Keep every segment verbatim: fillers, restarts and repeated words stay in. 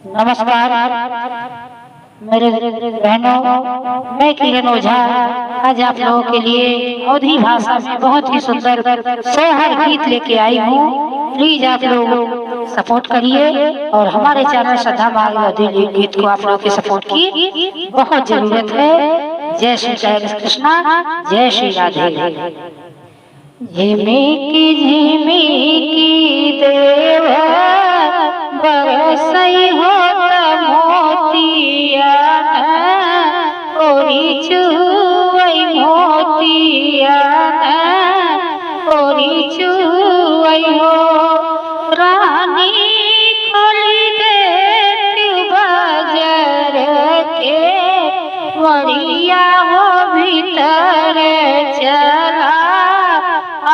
नमस्कार मेरे बहनों, मैं किरण ओझा आज आप लोगों के लिए अवधी भाषा में बहुत ही सुंदर सोहर गीत लेके आई हूँ। प्लीज आप लोग सपोर्ट करिए और हमारे चैनल श्रद्धा मार्ग अवधी लोकगीत को आप लोगों की सपोर्ट की बहुत जरूरत है। जय श्री कृष्णा, जय श्री राधे। झिमिकी झिमिकी देव बरसई होत मोतिया, ओरी चुवई मोतिया, ओरी चुवई हो। रानी खोली दे तू बाजार के मड़िया हो भीतर चला,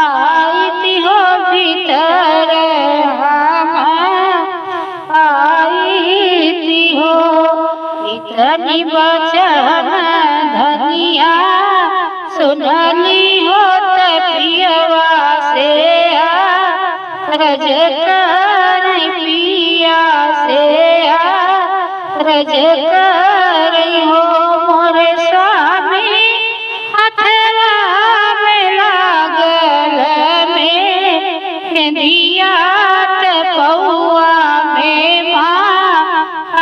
आईती हो भीतर हम आईती हो। इतनी बचन धनिया सुनली हो त पियवा से आ, रज कर पिया से आ, रज कर हो मोर स्वामी। हथवा में लागल में, मेहंदिया त पौआ में माँ,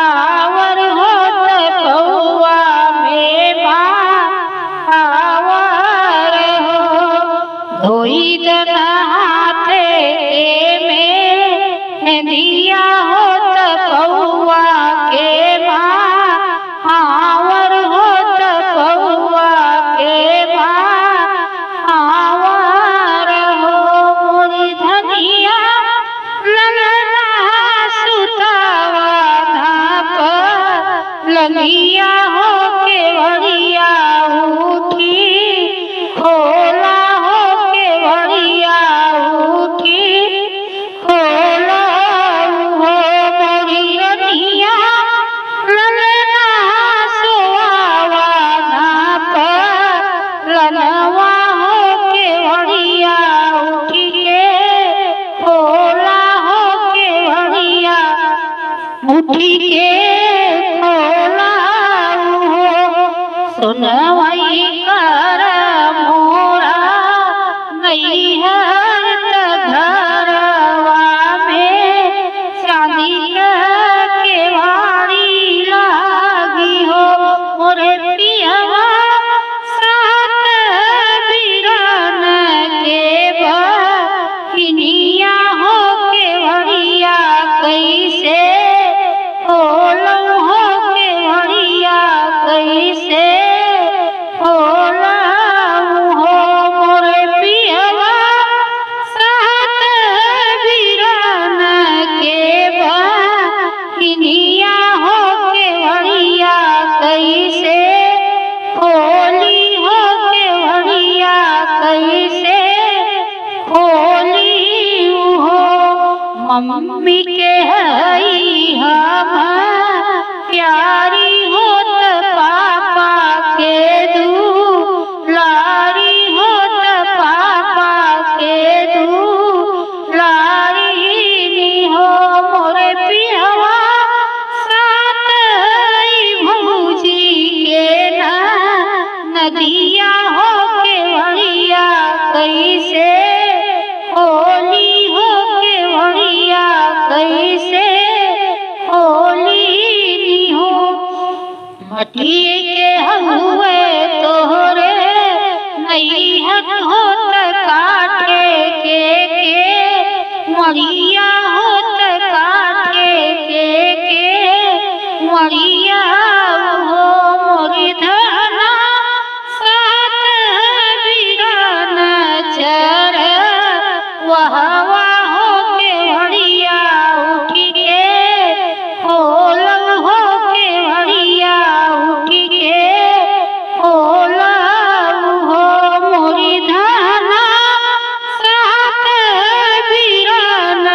आवर हो त पौआ में माँ, आवर हो। धोई दन हाथे के में, मेहंदिया हो त पौआ के माँ, आवर हो त पौआ के माँ, आवर हो मोरी धनिया। ललना सुतावा धाप, लगिया हो केवड़िया उठी, खोला हो केवड़िया उठी, खोला हो मोरी रनिया। ललना सोआवा धाप, ललनवा हो केवड़िया उठी के, खोला हो केवड़िया उठी के खोला हो। सुनवई कर मोरा नैहर त घरवा में चांदी के केवाड़ी लागी हो। मोरे पियवा सात बीरान के बहिनिया हो केवड़िया कैसे खोलम हो केवड़िया कैसे खोलम हो मोरे पियवा सात बीरान के बहिनिया हो केवड़िया कैसे खोली हो केवड़िया कैसे खोली हो। मम्मी के हई हम प्यारी होत पापा के दुलारी होत पापा के दुलारी हो मोरे पियवा सात ई भौजी के ना नदिया हो केवड़िया कैसे खोली हो केवड़िया कैसे खोली हो। मटिए के हउए तोहरे नैहर होत काठे के, के मड़िया होत काठे के, के मड़िया हो मोरी धना सात बीरान चर वहवा हो केवड़िया उठी के खोलम हो केवड़िया उठी के खोलम हो मोरी धना सात बीरान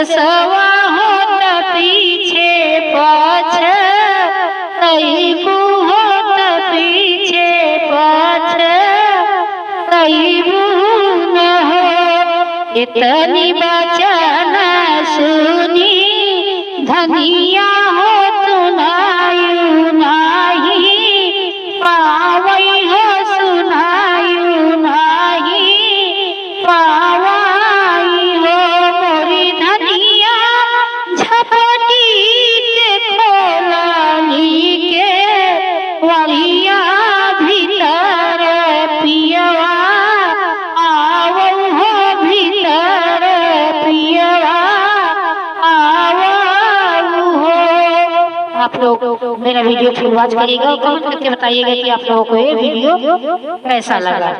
सवा होत पीछे पाछे, तैबू होत पीछे पाछे, तैबू न हो। इतनी बचन सुनी धनिया हो सुनायु नाही पावई हो, सुनायु नाही पावई हो। मोरी धनिया झपटी के खोलनी के वरिया भीतर पियवा आवउ हो, भीतर पियवा आवउ हो। आप लोग मेरा वीडियो फुल वॉच करिएगा और कमेंट करके बताइएगा कि आप लोगों को ये वीडियो कैसा लगा।